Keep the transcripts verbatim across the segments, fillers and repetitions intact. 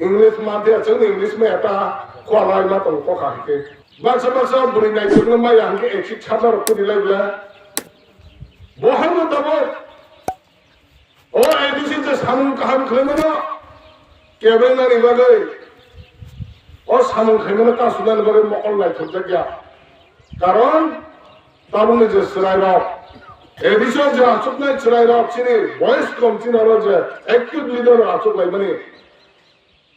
English mantya chwng English ma eta khwalai ma tong kok hai khe. Baksa baksa bwrwi naisingno maya hwnkhe exit saja rok kudi lai bla. Bo hai no tabuk. O A D C je samung kaham khlaimano kebeng nani bagwi. O samung khaimano kasunani bagwi mokol naithok jakya. Karon tabukni je chwrairok, A D C o je achuknai chwrairok chini boyes kom chini oro je active leader rok achuk laimani.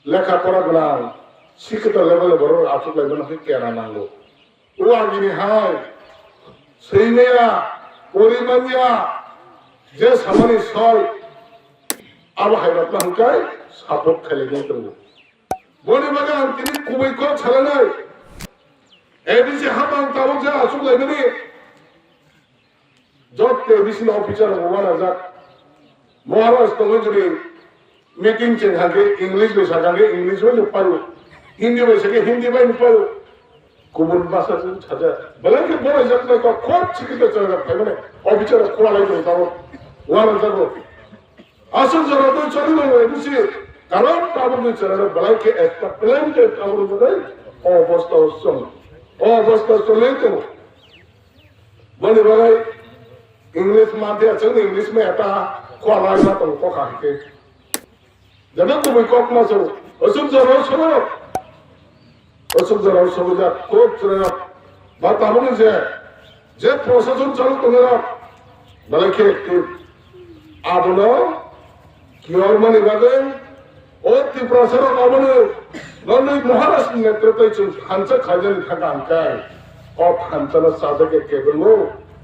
Lekha pora gwnang, sikito level ni borok achuk lai mano khe kera nango. O agini hai, swi maya, pori manya, je samani soi, abo hai rokno hwnkhe support khailai tongo. Boni bagwi ang tini kubui kok salanai, A D C hapang tabuk je achuk lai mani, Jot A D C ni officer rok uanajak. Maharaj tongwi jodi meeting cheng hangke English bai sakha hangke English bai paio. Hindi bai sakhe Hindi bai paio. Kubun bhasha se saja. Belai khe bolai jak nai kok khop sikita chara phai mane. Officer rok khwalai tong tabo. Uanajak rok. Aswk jora twi choli tongo A D C, karon tabukni chwrairok belai khe expert, belai khe tabukni bagwi o obostha o chwng, o obostha o choli tongo. Boni bagwi English mantya chwng English ma eta khwalai ma tongo kok hai khe. Jeba kubui kok ma chwng, aswk jora o choli. Aswk jora o choli jak kok chwrairok. Ba tabukni je, je prosason choli tongo rok, belai khe active. Abono kiyormani bagwi o Tiprasarok abono nonwi Maharashtra ni netritwoi chwng thansa khaijani thangkha hwnkhe o thansano sajagya kebengno